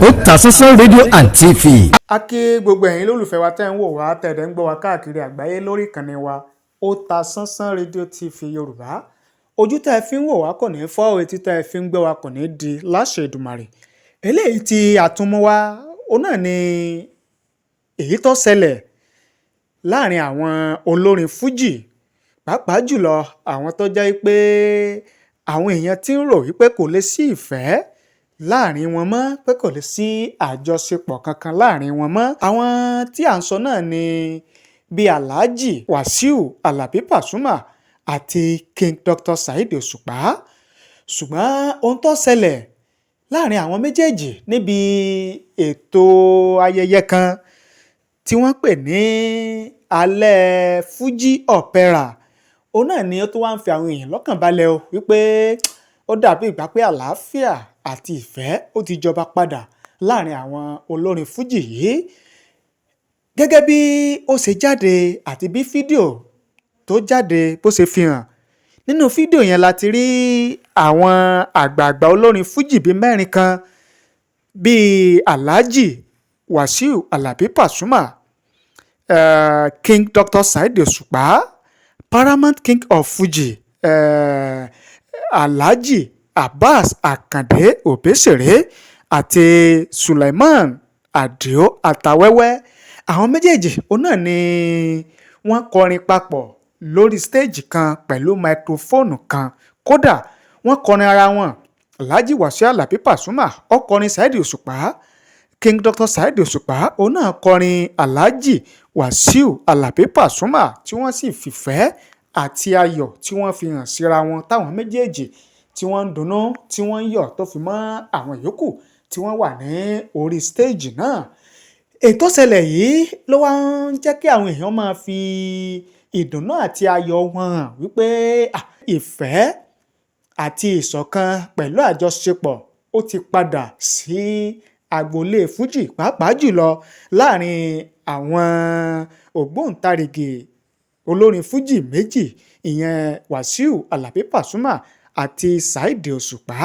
Otasansan rédíò and TV. A kí gbogbo ẹ̀yin lólùfẹ́ wa tẹ́ ń wò wá, tẹ̀dẹ̀ ń gbọ́ wá káàkiri àgbáyé lórí ìkànnì wa Otasansan rédíò TV Yorùbá. Ojú tẹ́ ẹ fi ń wò wá kò ní fọ́, etí tẹ́ ẹ fi ń gbọ́ wá kò ní di láṣẹ Èdùmàrè. Eléyìí tí a tún mú wá, òun náà ni èyí tó ṣẹlẹ̀ láàrin àwọn olórin fújì, pàápàá jùlọ àwọn tó jẹ́ pé àwọn èèyàn ti ń rò wípé kò lè sí ìfẹ́ láàrin wọn mọ́, pé kò lè sí àjọṣepọ̀ kankan láàrin wọn mọ́. Àwọn tí à ń sọ náà ni bíi Alhaji Wasiu Alabi Pasuma àti King Dr. Saheed Òṣùpá. Ṣùgbọ́n ohun tó ṣẹlẹ̀ láàrin àwọn méjèèjì níbi ètò ayẹyẹ kan tí wọ́n pè ní alẹ́ Fuji Opera, òun náà ni ó tún wá ń fi àwọn èèyàn lọ́kàn balẹ̀ o, wípé ó dàbí ìgbà pé àlàáfíà àti ìfẹ́ ó ti jọba padà láàrin àwọn olórin fújì yìí. Gẹ́gẹ́ bí ó ṣe jáde àti bí fídíò tó jáde bó ṣe fi hàn, nínú fídíò yẹn la ti rí àwọn àgbààgbà olórin fújì bíi mẹ́rin kan, bíi Alhaji Wasiu Alabi Pasuma, King Dr. Saheed Òṣùpá, Paramount King of Fuji, Alhaji Abbas Akande Obesere àti Suleiman Adio Atawẹ́wẹ́. Àwọn méjèèjì òun náà ni wọ́n kọrin papọ̀ lórí stage kan pẹ̀lú microphone kan. Kódà, wọ́n kọrin ara wọn. Alhaji Wasiu Alabi Pasuma, ó kọrin Saheed Òṣùpá. King Dr. Saheed Òṣùpá, òun náà kọrin Alhaji Wasiu Alabi Pasuma, tí wọ́n sì fìfẹ́ àti ayọ̀ tí wọ́n fi hàn síra wọn, táwọn méjèèjì tí wọ́n ń dunnú, tí wọ́n ń yọ̀, tó fi mọ́ àwọn yòókù tí wọ́n wà ní orí stage náà. Ètò ṣẹlẹ̀ yìí ló wá ń jẹ́ kí àwọn èèyàn máa fi ìdùnnú àti ayọ̀ wọn hàn wípé ìfẹ́ àti ìṣọ̀kan pẹ̀lú àjọṣepọ̀ ó ti padà sí agboolé fújì, pàápàá jùlọ láàrin àwọn ògbóǹtarìgì olórin fújì méjì, ìyẹn Wasiu Alabi Pasuma àti Saheed Òṣùpá,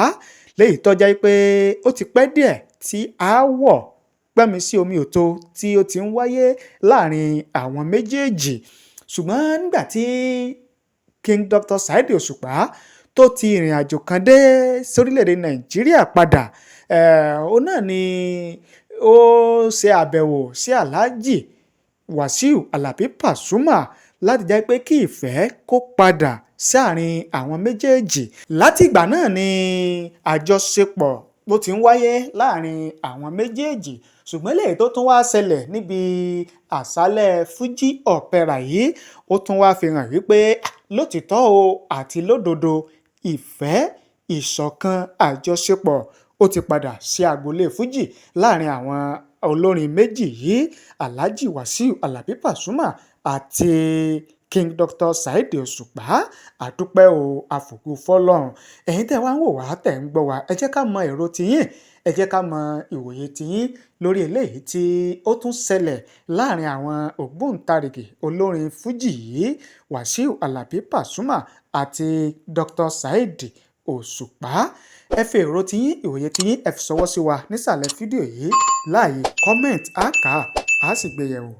léyìí tó jẹ́ pé ó ti pẹ́ díẹ̀ tí aáwọ̀ gbọ́nmi sí omi ò tó tí ó ti ń wáyé láàrin àwọn méjèèjì. Ṣùgbọ́n nígbà tí King Dr. Saheed Òṣùpá tó ti ìrìn àjò kan dé sórílẹ̀‐èdè Nàìjíríà padà, òun náà ni ó ṣe àbẹ̀wò sí Alhaji Wasiu Alabi Pasuma láti jẹ́ pé kí ìfẹ́ kó padà sáàrin àwọn méjèèjì. Látìgbà náà ni àjọṣepọ̀ ló ti ń wáyé láàrin àwọn méjèèjì. Ṣùgbọ́n eléyìí tó tún wá ṣẹlẹ̀ níbi àṣálẹ̀ Fuji Opera yìí, ó tún wá fi hàn wípé lótìítọ́ o àti lódodo, ìfẹ́, ìṣọ̀kan, àjọṣepọ̀ ó ti padà sí agboolé fújì láàrin àwọn olórin méjì yìí, Alhaji Wasiu Alabi Pasuma àti King Dr. Saheed Òṣùpá. Àdúpẹ́ o, àfògo fọlọ́run. Ẹ̀yin tẹ́ wá ń wò wá, tẹ̀ ń gbọ́ wá, ẹ jẹ́ ká mọ èrò tiyín, ẹ jẹ́ ká mọ ìwòye tiyín lórí eléyìí tí ó tún ṣẹlẹ̀ láàrin àwọn ògbóǹtarìgì olórin fújì yìí, Wasiu Alabi Pasuma àti Dr. Saheed Òṣùpá. Ẹ fi èrò tiyín, ìwòye tiyín, ẹ fi ṣọwọ́ sí wa nísàlẹ̀ fídíò yìí láàyè comment. Á kà á, á sì gbé yẹ̀wò.